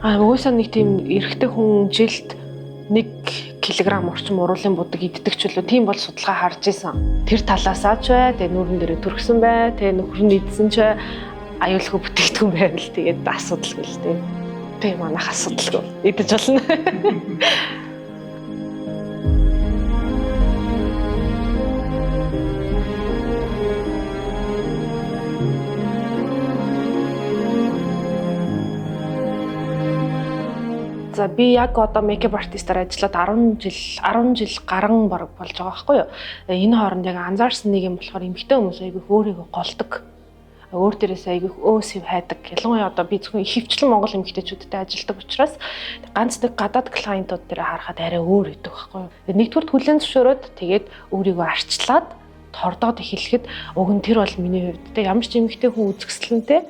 Угаасаа нэг тийм эрэгтэй хүн жилд 1 кг орчим уруулын будаг иддэг ч үлээ. Тийм бол судалгаа харж исэн. Тэр талаасаа ч бай, тэгээ нүүрэн дээрээ түрхсэн бай, тэгээ нөхөр нь идсэн ч бай, аюулгүй бүтээгдэхүүн байвал тэгээд асуудалгүй л дээ. Тэгээ манайх асуудалгүй. Идэж болно. За би яг одоо makeup artist-аар ажиллаад 10 жил гарan бараг болж байгаа байхгүй юу. Энэ хооронд яг анзаарсан нэг юм болохоор эмэгтэй хүмүүс айгүй өөрийгөө голдог. Өөр дээрээс айгүй өөс юм хайдаг. Ялангуяа одоо би зөвхөн ихэвчлэн монгол эмэгтэйчүүдтэй ажилладаг учраас ганц нэг гадаад client-ууд дээр харахад арай өөр өгдөг байхгүй юу. Нэгдүгээр хүлээн зөвшөөрөөд, тэгээд өөрийгөө арчлаад тордоод эхлэхэд уг нь тэр бол миний хувьд те ямар ч эмэгтэй хүн үзэсгэлэнтэй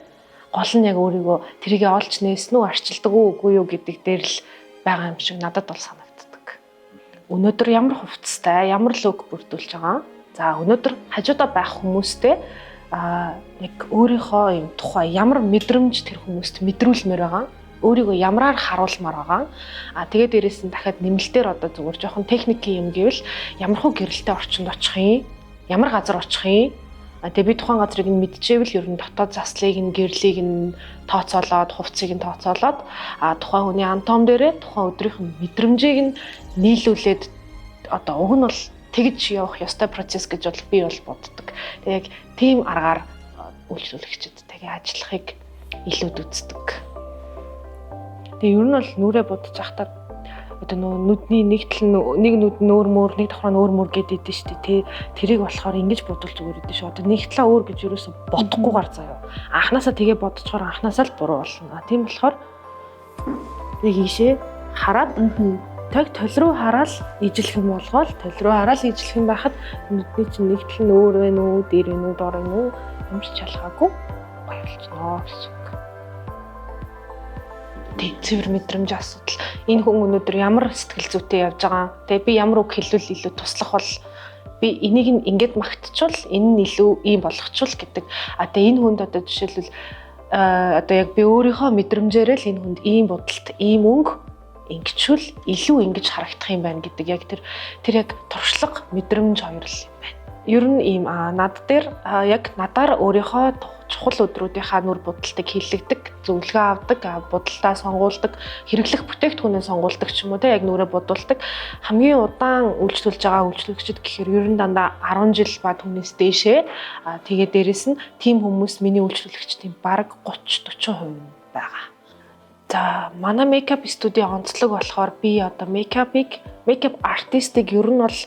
гол нь яг өөрийгөө тэрийгэ олж нээсэн үү, арчилдаг уу, үгүй юу гэдэг дээр л байгаа юм шиг надад бол санагддаг. Өнөөдөр ямар хувцастай, ямар look бүрдүүлж байгаа. За, өнөөдөр хажуудаа байх хүмүүстэй яг өөрийнхөө юм тухай ямар мэдрэмж тэр хүмүүст мэдрүүлмээр байгаа, өөрийгөө ямараар харуулмаар байгаа. А тэгээд дээрэс нь дахиад нэмэлтээр одоо зүгээр жоохон техникийн юм гэвэл ямар хуу гэрэлтэй орчинд очих юм, ямар газар очих юм. Тэгээ би тухайн газрыг нь мэдчихэвэл ер нь дотоод заслыг нь, гэрлийг нь тооцоолоод, хувцсыг нь тооцоолоод, тухайн хүний анатоми дээрээ тухайн өдрийнх нь мэдрэмжийг нь нийлүүлээд одоо уг нь бол тэгж явах ёстой процесс гэж бол би бол боддог. Тэгээ яг тийм аргаар үйлчлүүлэгчдтэйгээ ажиллахыг илүүд үздэг. Тэгээ ер нь бол нүрээ будаж байхдаа одоо нөгөө нүдний нэг тал нь, нэг нүд нь өөр мөр, нэг давхраа нь өөр мөр гэдэг идэв шүү дээ, тий. Тэрийг болохоор ингэж бодвол зүгээр идэв шүү. Одоо нэг талаа өөр гэж юусоо бодохгүйгээр заяа. Анханасаа тэгээ бодцохоор анханасаа л буруу болно. Тийм болохоор нэг ийшээ хараад тог тол руу хараад ижлэх юм болгоол, тол руу хараад ижлэх юм байхад нүдний чинь нэг тал нь өөр вэ нүү, дээр вэ нүү, доор вэ нүү, ямар ч ялгаагүй гоё болчихноо гэсэн үг. Тэг цэвэр мэдрэмж асуудал. Энэ хүн өнөөдөр ямар сэтгэл зүйтэй явж байгаа. Тэгээ би ямар үг хэлвэл илүү туслах бол, би энийг нь ингэж магтчвал энэ нь илүү ийм болгочвол гэдэг. А тэгээ энэ хүнд одоо жишээлбэл одоо яг би өөрийнхөө мэдрэмжээрээ л энэ хүнд ийм будалт, ийм өнгө ингэчвэл илүү ингэж харагдах юм байна гэдэг яг тэр яг туршлага, мэдрэмж хоёр л юм байна. Ер нь ийм над дээр яг надаар өөрийнхөө чухал өдрүүдийнхаа нүр будалтыг хийлэгдэг, зөвлөгөө авдаг, будалтаа сонгуулдаг, хэрэглэх бүтээгдэхүүнээ сонгуулдаг ч юм уу те, яг нүрээ будуулдаг. Хамгийн удаан үйлчлүүлж байгаа үйлчлүүлэгчид гэхээр ер нь дандаа 10 жил ба түүнээс дээшээ. Тэгээд дээрэс нь тийм хүмүүс миний үйлчлүүлэгчдийн бараг 30 40% байгаа. За, манай makeup студийн онцлог болохоор би одоо makeup-ыг, makeup artist-ыг ер нь бол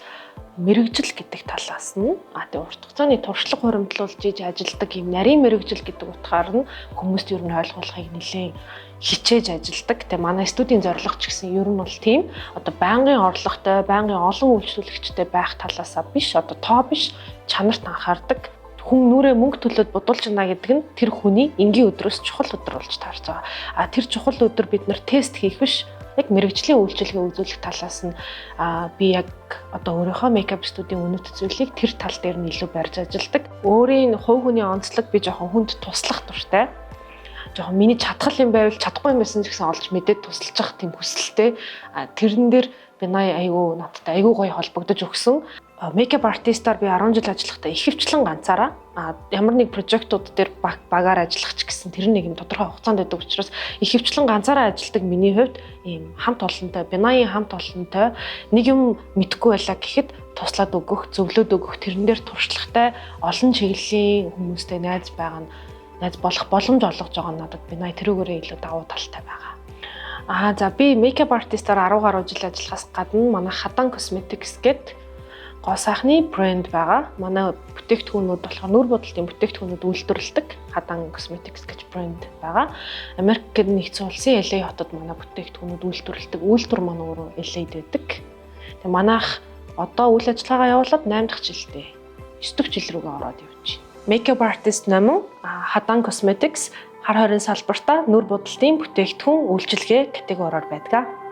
мэргэжил гэдэг талаас нь тэгээ урт хугацааны туршлага хуримтлуулж иж ажилладаг юм нарийн мэргэжил гэдэг утгаар нь хүмүүст ер нь ойлгуулахыг нэлээд хичээж ажилладаг. Тэгээ манай студийн зорилго ч гэсэн ер нь бол тийм одоо байнгын орлоготой, байнгын олон үйлчлүүлэгчтэй байх талаасаа биш, одоо тоо биш, чанарт анхаардаг. Хүн нүрээ мөнгө төлөөд будуулж байна гэдэг нь тэр хүний энгийн өдрөөс чухал өдөр болж таарч байгаа. А тэр чухал өдөр бид нар тест хийх биш, яг мэргэжлийн үйлчилгээ үзүүлэх талаас нь би яг одоо өөрийнхөө makeup студийн үнэт зүйлийг тэр тал дээр нь илүү барьж ажилладаг. Өөрийн хувь хүний онцлог, би жоохон хүнд туслах дуртай. Жоохон миний чадхал юм байвал чадахгүй юм байсан ч гэсэн олж мэдээд тусалчих тийм хүсэлтэй. Тэрэн дээр би най айгүй надтай айгүй гоё холбогдож өгсөн. Makeup artist-аар би 10 жил ажиллахдаа ихэвчлэн ганцаараа ямар нэг project-ууд дээр багаар ажиллах ч гэсэн тэр нэг юм тодорхой хугацаанд байдаг учраас ихэвчлэн ганцаараа ажилладаг. Миний хувьд ийм хамт олонтой, Бинайн хамт олонтой, нэг юм мэдэхгүй байлаа гэхэд туслаад өгөх, зөвлөөд өгөх, тэрэн дээр туршлагатай олон чиглэлийн хүмүүстэй найз байгаа нь, найз болох боломж олгож байгаа нь надад Бинай тэрүүгээрээ илүү давуу талтай байгаа. За, би makeup artist-аар 10 гаруй жил ажиллахаас гадна манай Хадан Cosmetics гэдэг гоо сайхны брэнд байгаа. Манай бүтээгдэхүүнүүд болохоор нүүр будалтын бүтээгдэхүүнүүд үйлдвэрлэдэг Хадан Cosmetics гэж брэнд байгаа. Америк нэгдсэн улсын LA хотод манай бүтээгдэхүүнүүд үйлдвэрлэдэг. Үйлдвэр маань өөрөө LA-д байдаг. Тэгээ манайх одоо үйл ажиллагаагаа явуулаад 8 дахь жилдээ. 9 дахь жил рүүгээ ороод явж байна. Makeup artist Номон, Хадан Cosmetics хар хорин салбартаа нүүр будалтын бүтээгдэхүүн үйлчилгээ категориор байдаг.